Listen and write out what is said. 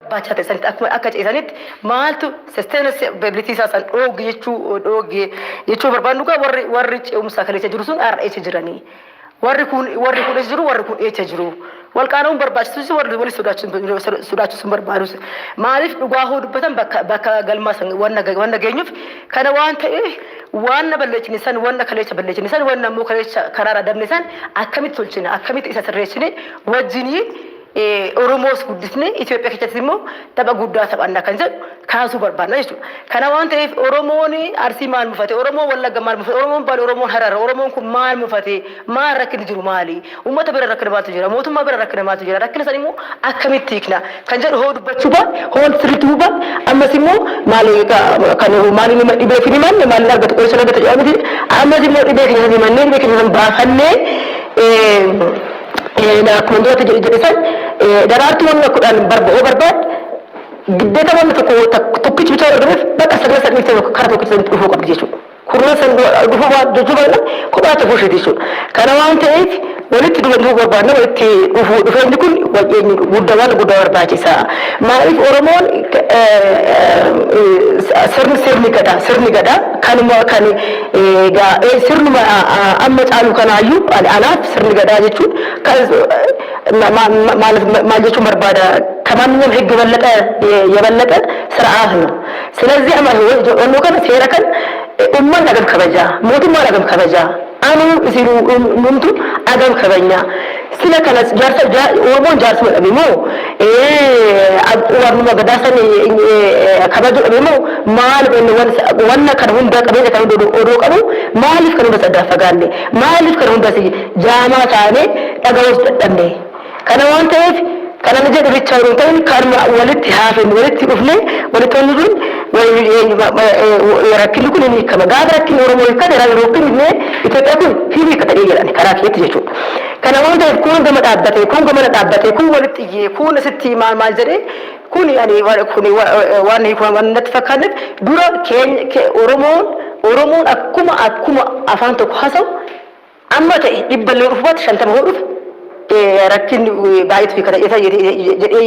Barbaachisaa ta'e sanitti akkuma akka ceesanitti maaltu sustainability isaa san dhooge jechuu barbaannu. Gaa warri ce'umsa kaleessa jiru sun har'a eessa jiranii? Warri kun eessa jiru? Warri kun eessa jiru? Wal qaana'uun barbaachisus, warri wali sodaachisuun barbaadus, maaliif dhugaa hoo dubbatan bakka galmaa san wanna geenyuuf. Kana waan ta'eef, waan na balleessine san, wanna kaleessa balleessine san, wanna ammoo kaleessa karaarra dabne san akkamitti tolchina, akkamitti isa sirreessine, wajjiniin Oromoos guddisne, Itoophiyaa keessatti immoo tapha guddaa taphanna kan jedhu kaasuu barbaadna jechuudha. Kana waan ta'eef, Oromoon Arsii maal mufate, Oromoon Wallagga maal mufate, Oromoon Baale, Oromoon Harar, Oromoon kun maal mufate, maal rakkinni jiru maali, uummata bira rakkina maaltu jira, mootummaa bira rakkina maaltu jira, rakkina san immoo akkamitti hiikna kan jedhu hoo dubbachuu baate, hoo sirriitti hubaate, ammas immoo maali kan maali nama dhibee fi himanne maali argatu, qoricha argatu jedhamti. Ammas immoo dhibee keenya himannee, dhibee keenya san baafannee, akkuma duratti jedhe san, daraartuu wanna 10 barba'uu barbaad, giddeeta wanna tokko tokkichi bichaa argameef bakka sagal sadii kara tokkicha sanitti dhufuu qabdi jechuudha. Kurnan san dhufuu waan jechuu baay'ina kophaa tokko isheeti jechuudha. Kana waan ta'eef, walitti dhufuu barbaadna. Walitti dhufuu dhufeenyi kun guddaa, waan guddaa barbaachisa. Maaliif Oromoon sirni gadaa kanuma kan sirnuma amma caalu kanaayyuu. Anaaf sirni gadaa jechuun maal jechuun barbaada, ከማንኛውም ህግ የበለጠ ስርዓት ነው። ስለዚህ ኦኖ kana seera kan ummanni agam kabaja, mootummaan agam kabaja, anu isin numtu agam kabanya? Sila kana jaarsa Oromoon jaarsuma dhabe moo, warruma gadaa san kabaju dhabe moo, maal wanna kana hunda, qabeenya kana hunda odoo qabu, maaliif kana hunda saddaa fagaanne? Maaliif kana hunda jaamaa taane dhaga'uus dadhabne? Kana waan ta'eef, kana na jedhu bichaa yeroo ta'in, kanuma walitti haafin, walitti dhufne, walitti wanni kun, rakkinni kun ni hiikama. Gaafa rakkinni Oromoo hiikkate, rakkinni Itoophiyaa kun hin hiikkata jedhan karaa keetti jechuudha. Kana waan ta'eef, kun gama dhaabbatee, kun gamana dhaabbatee, kun walitti iyyee, kun asitti maal maal jedhee, kun ani kun waan hiiku waan natti fakkaanneef, dura keenya Oromoon akkuma afaan tokko haasa'u amma ta'e, 100 illee dhufu baate, 50 hoo dhufe, rakkinni baay'eetu hiikata jedhee.